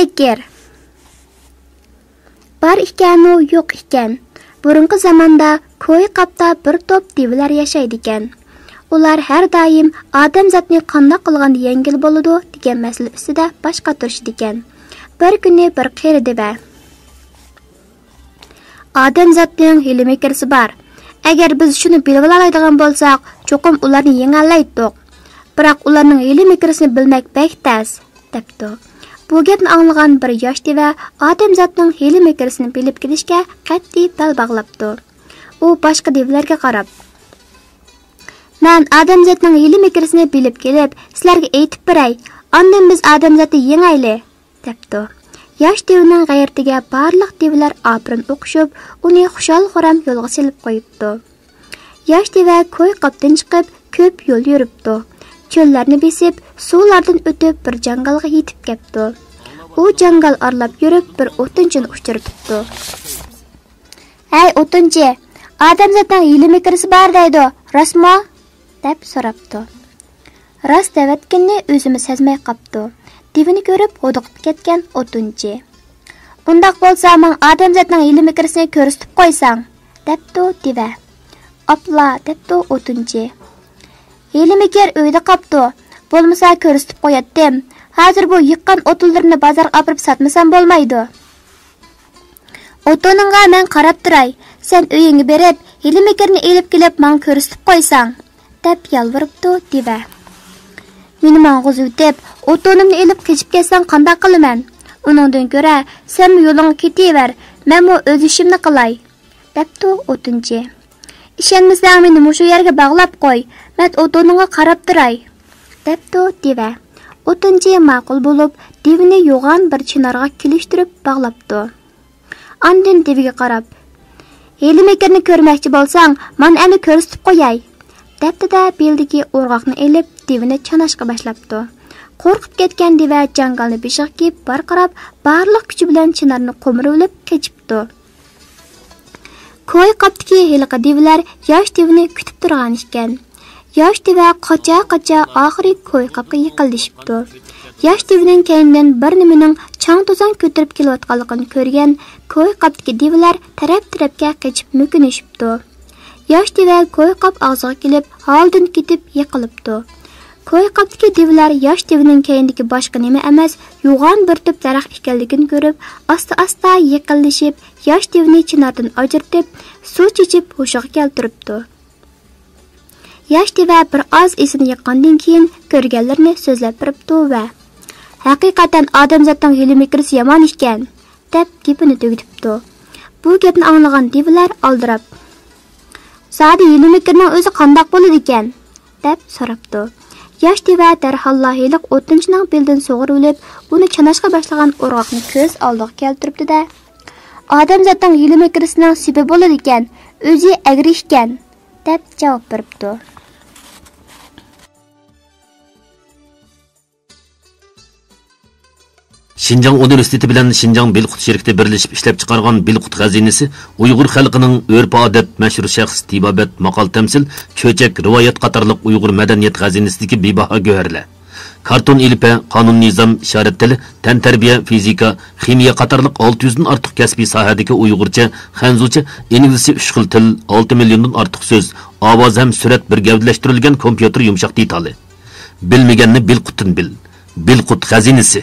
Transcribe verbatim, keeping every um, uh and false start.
فىكىر. بار ئىكەنۇ يوق ئىكەن. بۇرۇنقى زاماندا كوي قاپتا بىر توپ دىۋىلەر ياشايدىكەن. ئۇلار ھەر دائىم ئادەمزاتنى قانداق قىلغاندا يەڭگىلى بولىدۇ دېگەن مەسىلە ئۈستىدە باش قاتۇرۇشىدىكەن. بىر كۈنى بىر قېرى دىۋە، ئادەمزاتنىڭ ھىيلە مىكىرىسى بار. ئەگەر بىز شۇنى بىلىۋالالايدىغان بولساق، چوقۇم ئۇلارنى يېڭەلەيتتۇق. بىراق ئۇلارنىڭ ھىيلە مىكىرىسىنى بىلمەك بەك تەس، دەپتۇ. بۇ گەپنى ئاڭلىغان بىر ياش دىۋە ئادەمزاتنىڭ ھىيلە مىكىرىسىنى بىلىپ كېلىشكە قەتئىي بەل باغلاپتۇ. ئۇ باشقا دىۋىلەرگە قاراپ، مەن ئادەمزاتنىڭ ھىيلە مىكىرىسىنى بىلىپ كېلىپ، سىلەرگە ئېيتىپ بېرەي، ئاندىن بىز ئادەمزاتنى يېڭەيلى، دەپتۇ. ياش دىۋىنىڭ غەيرىتىگە بارلىق دىۋىلەر ئاپىرىن ئوقۇشۇپ، ئۇنى خۇشال-خۇرام يولغا سېلىپ قويۇپتۇ. ياش دىۋە كوي قاپتىن چىقىپ، كۆپ يول يۈرۈپتۇ. چۆللەرنى بېسىپ، سۇلاردىن ئۆتۈپ، بىر جاڭگالغا يېتىپ كەپتۇ. ئۇ جاڭگال ئارىلاپ يۈرۈپ، بىر ئوتۇنچىنى ئۇچرىتىپتۇ. ھەي، ئوتۇنچى، ئادەمزاتنىڭ ھىيلە مىكىرىسى بار دەيدۇ، راستمۇ؟ دەپ سوراپتۇ. راست دەۋەتكىنىنى ئۆزىمۇ سەزمەي قاپتۇ. دىۋىنى كۆرۈپ ھودۇقۇپ كەتكەن ئوتۇنچى. ئۇنداق بولسا ماڭا ئادەمزاتنىڭ ھىيلە مىكىرىسىنى كۆرسىتىپ قويساڭ، دەپتۇ دىۋە. ئاپلا، دەپتۇ ئوتۇنچى. ھىيلە مىكىر ئۆيدە قاپتۇ. بولمىسا كۆرسىتىپ قوياتتىم. ھازىر بۇ يىغقان ئوتۇنلىرىمنى بازارغا ئاپىرىپ ساتمىسام بولمايدۇ. ئوتۇنۇڭغا مەن قاراپ تۇراي، سەن ئۆيۈڭگە بېرىپ، ھىيلە مىكىرنى ئېلىپ كېلىپ ماڭا كۆرسىتىپ قويساڭ، دەپ يالۋۇرۇپتۇ دىۋە. مېنى ماڭغۇزۇۋېتىپ، ئوتۇنۇمنى ئېلىپ قېچىپ كەتسەڭ قانداق قىلىمەن؟ ئۇنىڭدىن كۆرە، سەنمۇ يولۇڭغا كېتىۋەر، مەنمۇ ئۆز ئىشىمنى قىلاي، دەپتۇ ئوتۇنچى. ئىشەنمىسەڭ مېنى مۇشۇ يەرگە باغلاپ قوي، مەن ئوتۇنۇڭغا قاراپ تۇراي، دەپتۇ دىۋە. ئوتۇنچى ماقۇل بولۇپ، دىۋىنى يوغان بىر چىنارغا كېلىشتۈرۈپ باغلاپتۇ. ئاندىن دىۋىگە قاراپ، ھىيلە مىكىرنى كۆرمەكچى بولساڭ، مانا ئەمدى كۆرسىتىپ قوياي، دەپتۇ-دە، بېلىدىكى ئورغاقنى ئېلىپ، دىۋىنى چاناشقا باشلاپتۇ. قورقۇپ كەتكەن دىۋە جاڭگالنى بېشىغا كىيىپ ۋارقىراپ، بارلىق كۈچى بىلەن چىنارنى قومۇرۇۋېلىپ قېچىپتۇ. كوي قاپتىكى ھېلىقى دىۋىلەر ياش دىۋىنى كۈتۈپ تۇرغان ئىكەن. ياش دىۋە قاچا-قاچا ئاخىرى كوي قاپقا يېقىنلىشىپتۇ. ياش دىۋىنىڭ كەينىدىن بىر نېمىنىڭ چاڭ-توزان كۆتۈرۈپ كېلىۋاتقانلىقىنى كۆرگەن كوي قاپتىكى دىۋىلەر تەرەپ-تەرەپكە قېچىپ مۆكۈنۈشۈپتۇ. ياش دىۋە كوي قاپ ئاغزىغا كېلىپ، ھالىدىن كېتىپ يىقىلىپتۇ. كوي قاپتىكى دىۋىلەر ياش دىۋىنىڭ كەينىدىكى باشقا نېمە ئەمەس، يوغان بىر تۈپ دەرەخ ئىكەنلىكىنى كۆرۈپ، ئاستا-ئاستا يېقىنلىشىپ، ياش دىۋىنى چىناردىن ئاجرىتىپ، سۇ چېچىپ ھوشىغا كەلتۈرۈپتۇ. ياش دىۋە بىر ئاز ئېسىنى يىغقاندىن كېيىن، كۆرگەنلىرىنى سۆزلەپ بېرىپتۇ ۋە، ھەقىقەتەن ئادەمزاتنىڭ ھىيلە مىكرىسى يامان ئىكەن، دەپ گېپىنى تۈگىتىپتۇ. بۇ گەپنى ئاڭلىغان دىۋىلەر ئالدىراپ، زادى ھىيلە مىكىرنىڭ ئۆزى قانداق بولىدىكەن؟ دەپ سوراپتۇ. ياش دىۋە دەرھاللا ھېلىقى ئوتۇنچىنىڭ بېلىدىن سۇغۇرۇۋېلىپ، ئۇنى چاناشقا باشلىغان ئورغاقنى كۆز ئالدىغا كەلتۈرۈپتۇ-دە، ئادەمزاتنىڭ ھىيلە مىكرىسىنىڭ سېپى بولىدىكەن، ئۆزى ئەگرى ئىكەن، دەپ جاۋاب بېرىپتۇ. شىنجاڭ ئۇنىۋېرسىتېتى بىلەن شىنجاڭ بىلقۇت شىركىتى بىرلىشىپ ئىشلەپچىقارغان بىلقۇت خەزىنىسى ئۇيغۇر خەلقىنىڭ ئۆرپ-ئادەت، مەشھۇر شەخس، تېبابەت، ماقال-تەمسىل، چۆچەك، رىۋايەت قاتارلىق ئۇيغۇر مەدەنىيەت خەزىنىسىدىكى بىباھا گۆھەرلەر. كارتون ئېلىپبە، قانۇن-نىزام، ئىشارەت تىلى، تەنتەربىيە، فىزىكا، خىمىيە قاتارلىق ئالتە يۈزدىن ئارتۇق كەسپىي ساھەدىكى ئۇيغۇرچە، خەنزۇچە، ئىنگلىزچە ئۈچ خىل تىل، ئالتە مىليوندىن ئارتۇق سۆز، ئاۋاز ھەم سۈرەت بىر گەۋدىلەشتۈرۈلگەن كومپيۇتېر يۇمشاق دېتالى. بىلمىگەننى بىلقۇتتىن بىل. بىلقۇت خەزىنىسى.